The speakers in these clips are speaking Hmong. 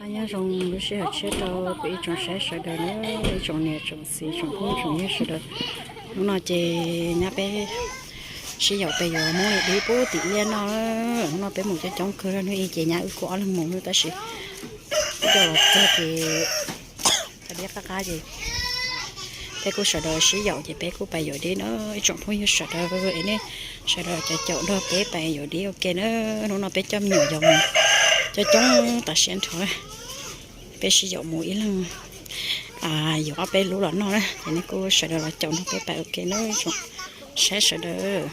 Nyob zoo lub sij hawm tshiab rau kuv ib tsoom saib sawv daws na, ib tsoom niam tsoom txiv tsoom phooj tsoom ywg sawv daws. Hnub no ces nyab peb sib yaum pem yuav Hmoob li dib pub tim liaj noj. Hnub no peb mus coob coob kawg, hnub ib ces nyab wb kuj ob leeg mus tab sis coj los txog ces tau dib qab qab ces peb kuj sawv daws sib yaum ces peb kuj pais yuav dib na. Ib tsoom phooj ywg sawv daws es nej sawv daws caum caum nrog peb pais yuav dib ua ke na. Hnub no peb coj me nyuam yaus mus coob coob tas siab nrho. Peb sib yaum mus ib leeg yuav ob peb lub los noj na, ces nej kuj sawv daws los caum nrog peb pais ua ke na, ib tsoom saib sawv daws.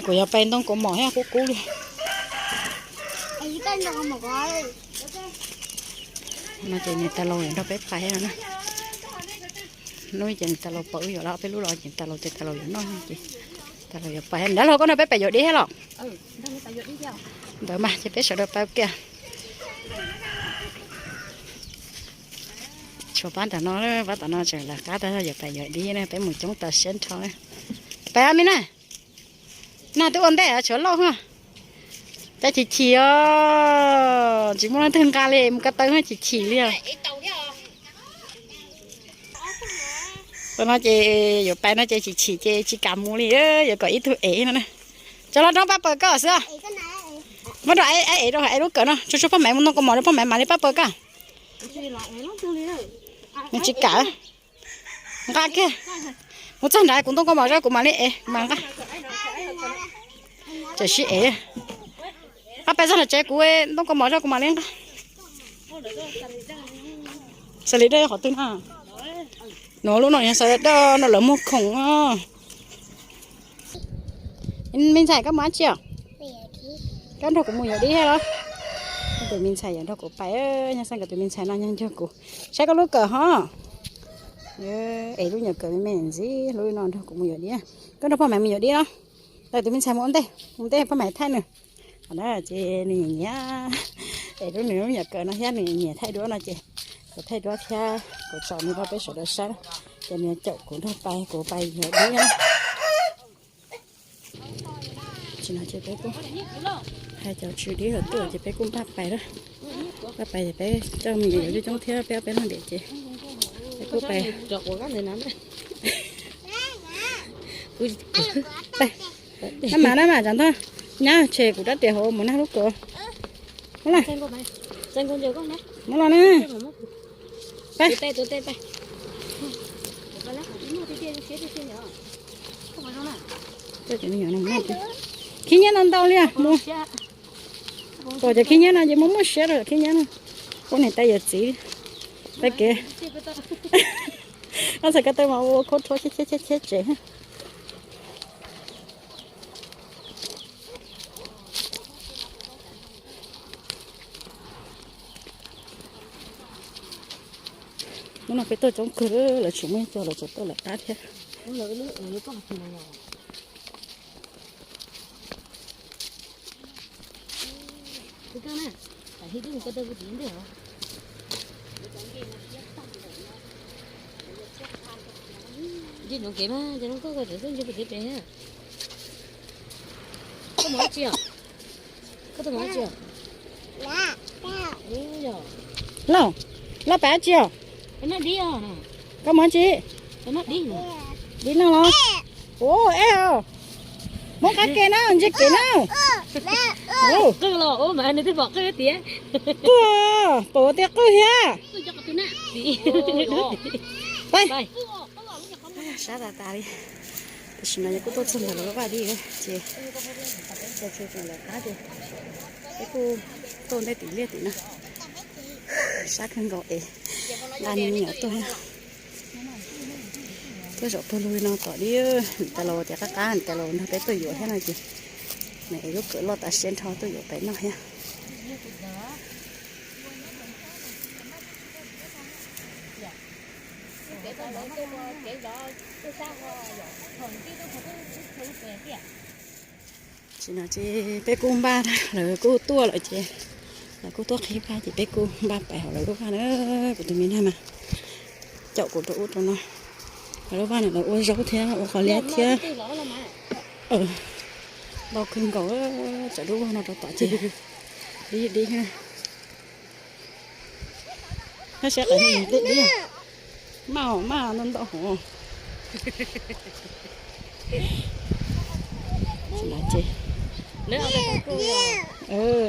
Kuv yuav pais ntoo kaus mom thiab, kub kub li. No ces niam tais laus yuav nrog peb pais no na. Hnub ces niam tais laus pom wb yuav lawm ob peb lub los ces tais laus tias tais laus yuav noj ces tais laus yuav pais. Nrad los koj nrog peb pais yuav dib thiab los? Ntawd mas ces peb sawv daws pais ua ke. Tshuav pab nram no, pab tom no tseem lawv qab tag yuav pais yuav dib na, peb mus coob tas siab nrho na. Pais me na. Na twb ua ntej tshuav lauj. Cas chim chim os, tsis muaj leej twg nqa li, mus ko taw chim chim li os. Tam no ces yuav pais no ces chim chim ces tsis kam mus li, yuav kom ib tug ev no na. Cov los rau pab pawg koj xwb. Muab rau ev rau ev lub kawm no, tsuag tsuag poj maiv mus ntoo kaus mom rau poj maiv mam li pab pawg koj. Nws tsis kam. Nqa kiag. Mus txog nrad kuv ntoo kaus mom zog kuv mam li ev, kuv mam nqa. Tsam sib ev. Qab pais txog nram tsev kuv ntoo kaus mom zog kuv mam li nqa. Xav li dawj qhov twg no? No lub no yog xav li dawj no lawv muag khoom os. Me ntxhais koj mus dab tsi os? Koj nrog kuv mus yuav dib thiab los? Koj tus me ntxhais yuav nrog kuv pais, nyob xeeb koj tus me ntxhais no nyob ncuag kuv. Saib koj lub kawm ho. Es lub nyuam kawm me me ntxim hlub no nrog kuv mus yuav dib. Koj nrog poj maiv mus yuav dib los? Tus me ntxhais mus ua ntej, mus ntej poj maiv thaij nws. Qhov no ces nws nyiam nyiam, es lub nws lub nyuam kawm no thiab nws nyiam thaij duab no ces kuv thaij duab thiab kuv tso nws rau peb sawv daws saib, ces nws caum kuv nrog pais, kuv pais yuav dib. Tsis no ces peb kuj hais cov tswv dib los tuaj ces peb kuj npaj pais lawm. Npaj pais ces peb coj me nyuam yaus coob coob thiab peb ob peb leeg diam ces peb kuj pais. Nab mas, nab mas tsam ntog, nyab tshem kuv rab riam hauv mus nag lub kawm. Muab los na. Khib nyiab no ntau li mus. Pom cov khib nyiab no ces muaj muaj siab rau khib nyiab no. Ua niam tais yawm txiv, tag kev. Ob txhais ko taw mas ua khaub rhuab cheb cheb cheb tsev. Hnub no peb tuaj coob kawg, lawv tsis muaj ib tug, lawv tseem tuaj lawv qab thiab. Koj mus dab tsi os? Koj tuaj mus dab tsi os? Lauj, lauj pab dab tsi os? Koj mus dab tsi? Dib noj los? Ua eb os. Muab qab ke na, ntsia kev na. Qwj los ua mas nws twb pom qwj tiag. Qwj, pom tias qwj thiab. Pab. Sab tas tas li. Tam sim no kuj tuaj txog ntawm lawv lub vaj dib ces peb tseem lawv qab ces peb kuj tuaj ntej tim liaj tim no. Sab kawg nkaus es nqa me nyuam tuaj thiab. Tuaj zaum pawg lug li no tom dib, niam tais laus tias qab qab, niam tais laus nrog peb tuaj yuav thiab no ces nws es lub kawm loj tas siab nrho tuaj yuav pem noj thiab. Tsis no ces peb kuj npaj, lawv kuj tuaj qhib vaj ces peb kuj npaj pais hauv lawv lub vaj na. Kuv tus me nag mas caum kuv rau ub rau no. Lawv lub vaj no lawv ua zaub thiab ua qhov liab thiab. Ntau kawg nkaus, tsam lub vag no rau tom ces dib dib. Nyob sab qab dib dib, maj maj ntau ntau hov.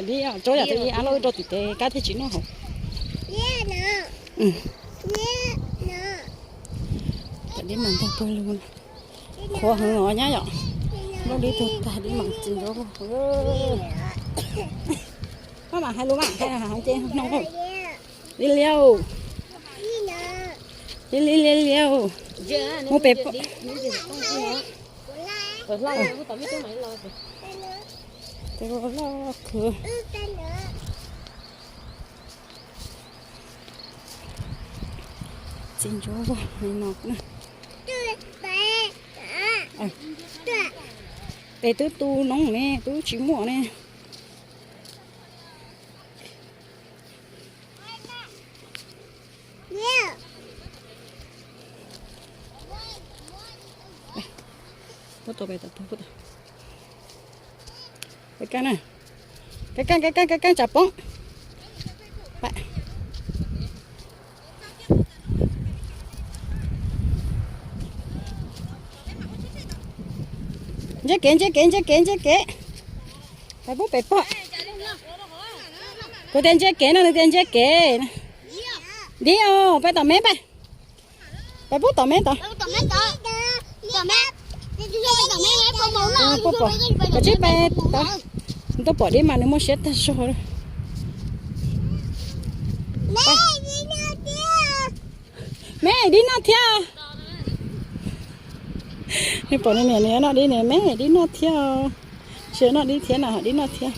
Dib, tso yam twg li av loj rau tim tes kab thiaj tsis noj hauv. Dib mas ntau pawg lug, qhuav heev os nyab yom. Nplooj dib tuag tag dib mas txiv ncuav. Koj mam hais lus mas hais ces no. Li liau, li li li liau. Mus pem pom. Tes loj khwv. Txiv ncuav vog li no na. Tes twb tu noob ne, twb tsis muaj ne. Puab tau pem tom puag puab tau. Kav kaaj na, kav kaaj kav kaaj kav kaaj tsam poob. Ntseb kev ntseb kev ntseb kev ntseb kev. Pais pub pem pog. Kuv tias ntseb kev no nws tias ntseb kev. Dib os, pais tom me pais. Pais pub tom me tod. Koj tsis pais tod, nws twb pom dib mas nws muaj siab tag zog. Me dib noj thiab. Nws pom nws niam nws noj dib ne, me dib noj thiab. Tsis noj dib thiab na, dib noj thiab.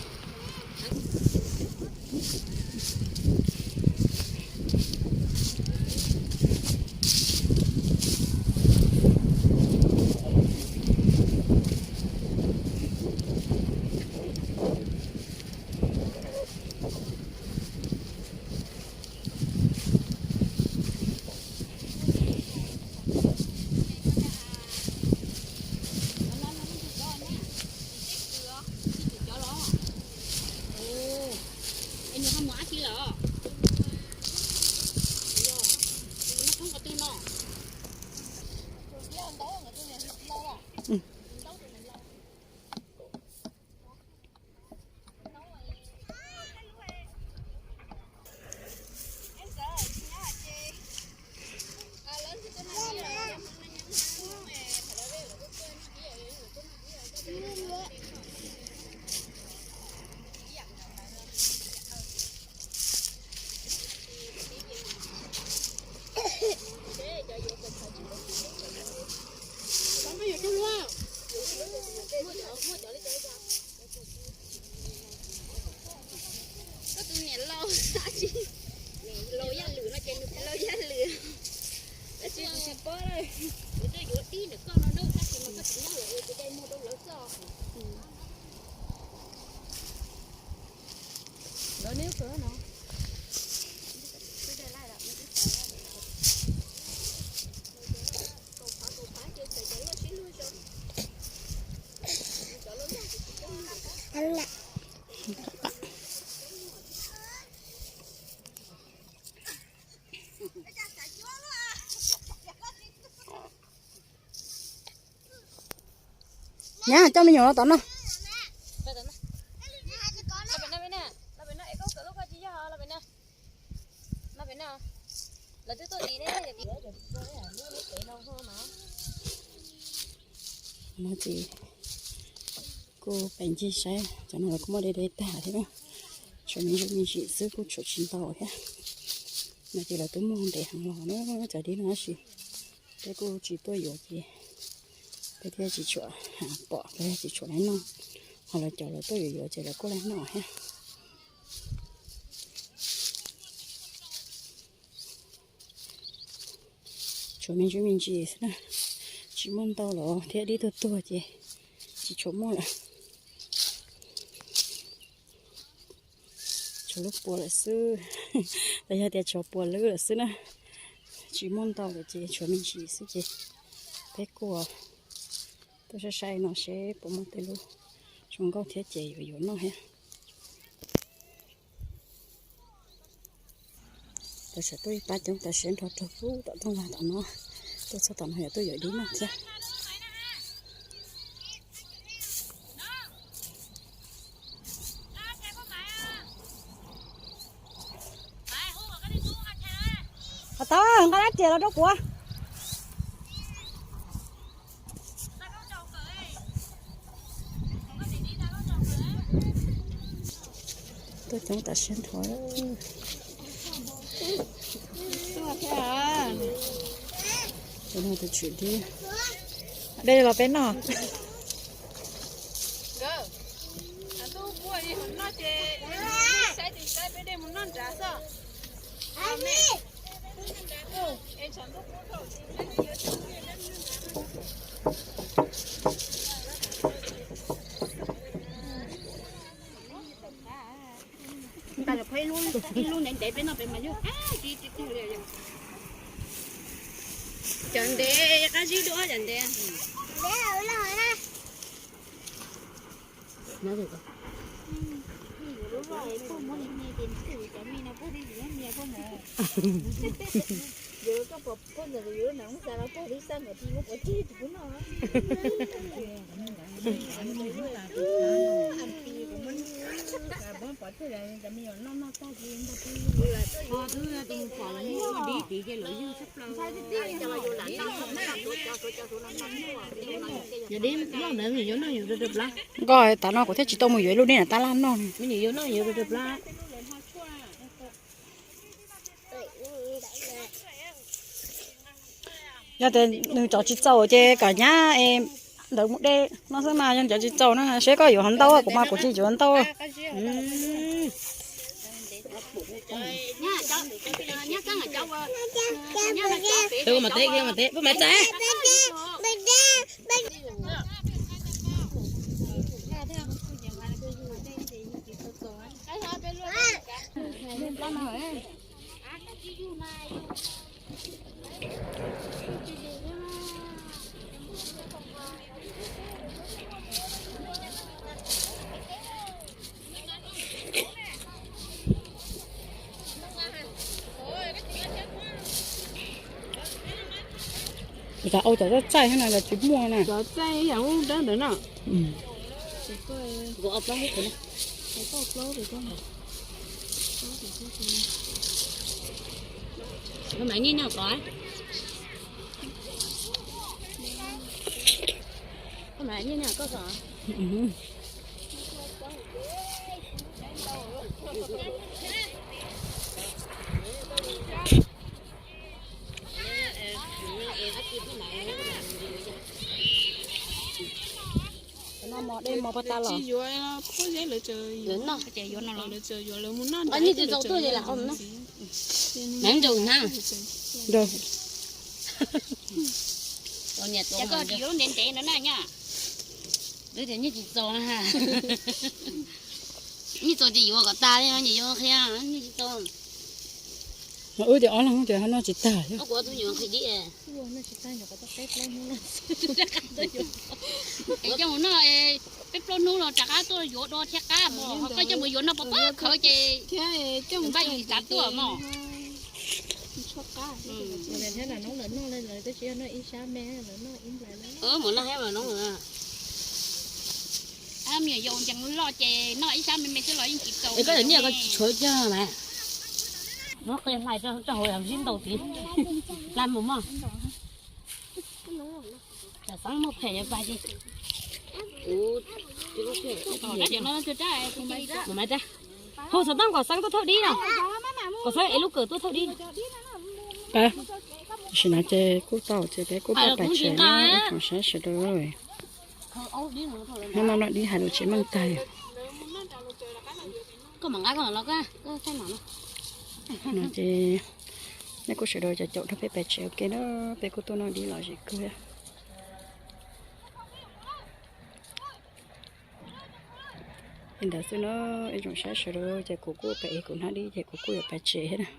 Koj tus niam laus, laus yaj lwm no ces nws laus yaj lwm. Tab sis kuv tsis paub lawm, kuv twb yuav dib ntawm koj no na, tab sis mas koj tsis nyob lawm ces dai muag rau lawv txoj. Lawv neb no. Nyab, coj me nyuam los tom noj. No ces kuj pem ncig saib cov no los kuj muaj deb deb tag thiab na. Tshuav me ntsis me ntsis xwb kuj tshuav tsis ntau thiab. No ces lawv twb muag ntev heev los na cov dib no tab sis peb kuj tsis tuaj yuav ces peb thiaj tsis tshua pom, peb thiaj tsis tshua noj, ho lawv cov lawv tuaj yuav yuav ces lawv kuj laij noj thiab. Tshuav me ntsis me ntsis xwb na, tsis muaj ntau los thiab dib tuag tuag ces tsis tshua muaj lawm. Tshuav lub puas lawm xwb, los yog tias tshuav puas lwb lawm xwb na. Tsis muaj ntau lawm ces tshuav me ntsis xwb ces peb kuj tuaj saib saib no seb puas muaj tej lub Zoo nkauj thiab ces yuav yuav noj thiab. Tam sim tuaj ib pab coob tas siab nrho rau pub tom tooj lag tom no. Tuaj txog tom no yuav tuaj yuav dib noj thiab. Ho tau, nqa dab riam los rau kuv. Tuaj coob tas siab nrho. Tus no tus tswv dib. Dej los peb noj. Ib lub ntev ntev peb noj peb mas yog cov ntev qab zib dua cov ntev. Nkoj, tav no kuv thiaj tsis tau mus yuav ib lub dib na tab laj noj. Yog tias nws cov tsis txaus ces kom nyab es ntawd mus de no xwb mas, yog cov tsis txaus no seb koj yuav hov ntau, kuv mas kuv tsis yuav ntau. Cov au cov txaij thiab no los tsis muaj na. Cov txaij ib yam ub dawb ntawd no. Tsis yuav, lawv tsis yuav, lawv tseem yuav, lawv mus noj nrad, lawv tseem yuav lawm. Nyob tsis txaus na. Nyob tsis txaus ces yuav kom tas li, nyias yuav qhia, nyob tsis txaus. Wb ces ob leeg ces noj tsis tag. Kuv tus nyuam qhia dib. Es coj mus noj peb plaub hnub los rov qab tuaj yuav dua thiab qab mos, ho koj coj mus yuav noj pov pab khawv ces npaj yim tsav tuaj mos. Mus noj thiab mas noj. Me nyuam yaus ncees loj ces noj ib sab me me xwb los yeej tsis txaus. Koj niam koj tsis tshuav cag mas. Muab qe hlais rau hauv zib ntaus tid. Dlai mus mog. Cov xeeb muaj phem yuav pais ti. Mus mas rab. Hu xov tooj kom xeeb tuaj thauj dib na. Kom xeeb ev lub kawm tuaj thauj dib. Tam sim no ces kuj tau ces peb kuj pab pais tsev na, ib tsoom saib sawv daws. Hnub no noj dib hais lus tsis meej tag. No ces nej kuj sawv daws caum caum nrog peb pais tsev ua ke na, peb kuj tuaj noj dib lom zem kawg. Li ntawd xwb na, ib tsoom saib sawv daws, ces kuv kuj pais ev kuv hnab dib ces kuv kuj yuav pais tsev thiab na.